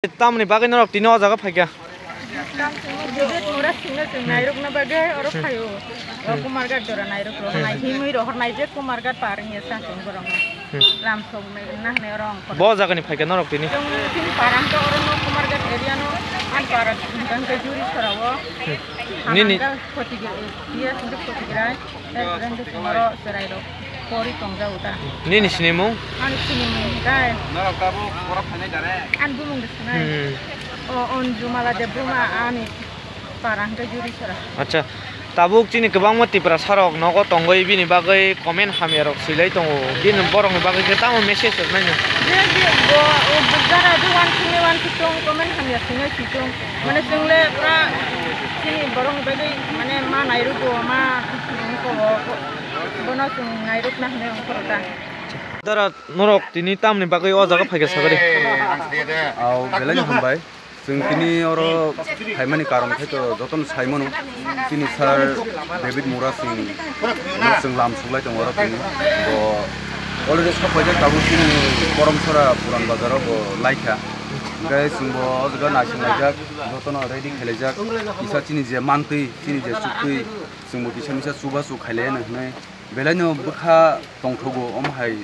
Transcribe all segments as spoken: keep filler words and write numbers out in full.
Tamni bagwi norok tini o jaga phaikha? Tam simi David Murasingno chwng nairokna bagwi oro phaio. O Kumarghat jora nairok rok nai himwi rohor nai je Kumarghat par wngya sa chwng borokno. Hmm. Lam sok nai na hwnwi oro ongkhor. Bo jagani phaikha norok tini? Chwng tini parang to oro no Kumarghat area no an para hwnkhe juri sorao. Hmm. Nini Hamangal Khotigir, P S Khotigrai. Restaurant de tumoro chwrairok pori tongjago ta. Nini sinimung? Ani sinimung dai. Norok tabuk borok phainai dare. Ani bumung de sinai. Hmm. O Anjumala Debbarma ani para hwnkhe Juri sora. Acha, tabuk chini kwbangma Tiprasa rok nogo tongwi bini bagwi comment hamya rok swilai tongo. Bini borokni bagwi khe tamo message rwknai no? Je, je, bo, o, jara je wansukni wansuk tong comment hamya swinai si tong. Mane chwng le pura chini borokni bagwi mane ma nairwgo ma wngkho, bono chwng nairwkna hwnwi wngkho da. Dara norok tini tamni bagwi o jaga phaikha sagari? Au belai no hambai. Chwng tini oro phaimani karon khe to jotono sai mano. Chini sir David Murasing no chwng lam suklai tongo oro tini. Bo already sok paijak tabuk chini Koromsora Puran Bazar o bo laikha. Hwnkhe chwng bo o jaga naising laijak, jotono ready khailaijak. Kisa chini je mantwi, chini je chuktwi, chwng bo kisa misa chubachu khailaiya hwnwi. Belai no bwkha tongthogo omo hai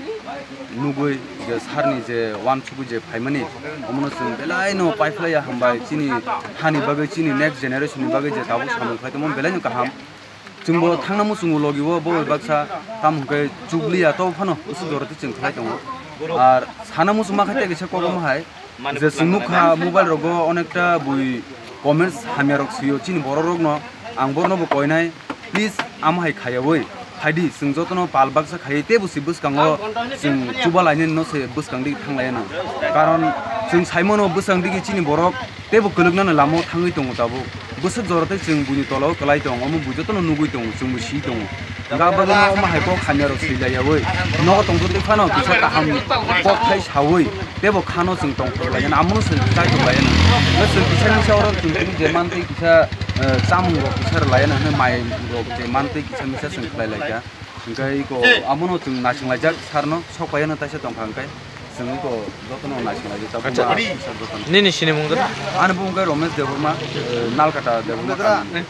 nugwi je sir ni je wansugwi je phaimani, omono chwng belai no paiphlaiya hambai chini hani bagwi, chini next generation ni bagwi je tabuk samung khlai tongmani belai no kaham. Chwngbo thangna muchungo logi o bo bai baksa, tamo hwnkhe chukliya to phano usuk jora tei chwng khlai tongo. Ar sana muchung ma khe tei kaisa kokrok ma hai je chwng nukha mobile rogo onekta bui comments hamya rok sio chini borok rokno, ang borokno bo koinai please amo hai khaiyawi phaidi chwng jotono pal baksa khaiwi tei bo si bwskango chwng chuba lainani no se bwskang digi thang laiyano. Karon chwng saimano bwskang digi chini borok tei bo kwlwknani lama o thangwi tongo tabuk. Bwswk jora tei chwng buini tola o kwlai tong, omo bui jotono nugwi tongo, chwngbo si tongo. Hwnkhe abo bagwino omo hai kok hamya rok swi lai yaui nogo tongthok tei phano kisa kaham kok thai saui teibo khano chwng tongthok lai yano, amono chwng chaitok lai yano. Hwnkhe chwng kisa misa oro chwng tini je mantwi kisa, eh, chamung rok kisa rwlai yano hwnwi mai rok je mantwi kisa misa chwng khlai lai kha. Hwnkhe iko abono chwng naising laijak sir no sok pai yano taisa tongkha hwnkhe. Chwng iko jotono naising laijak tabuk. Acha. Ma sir jotono. Nini sinimung joto? Ani bumung khe Romesh Debbarma, eh, Nalkata Debbarma.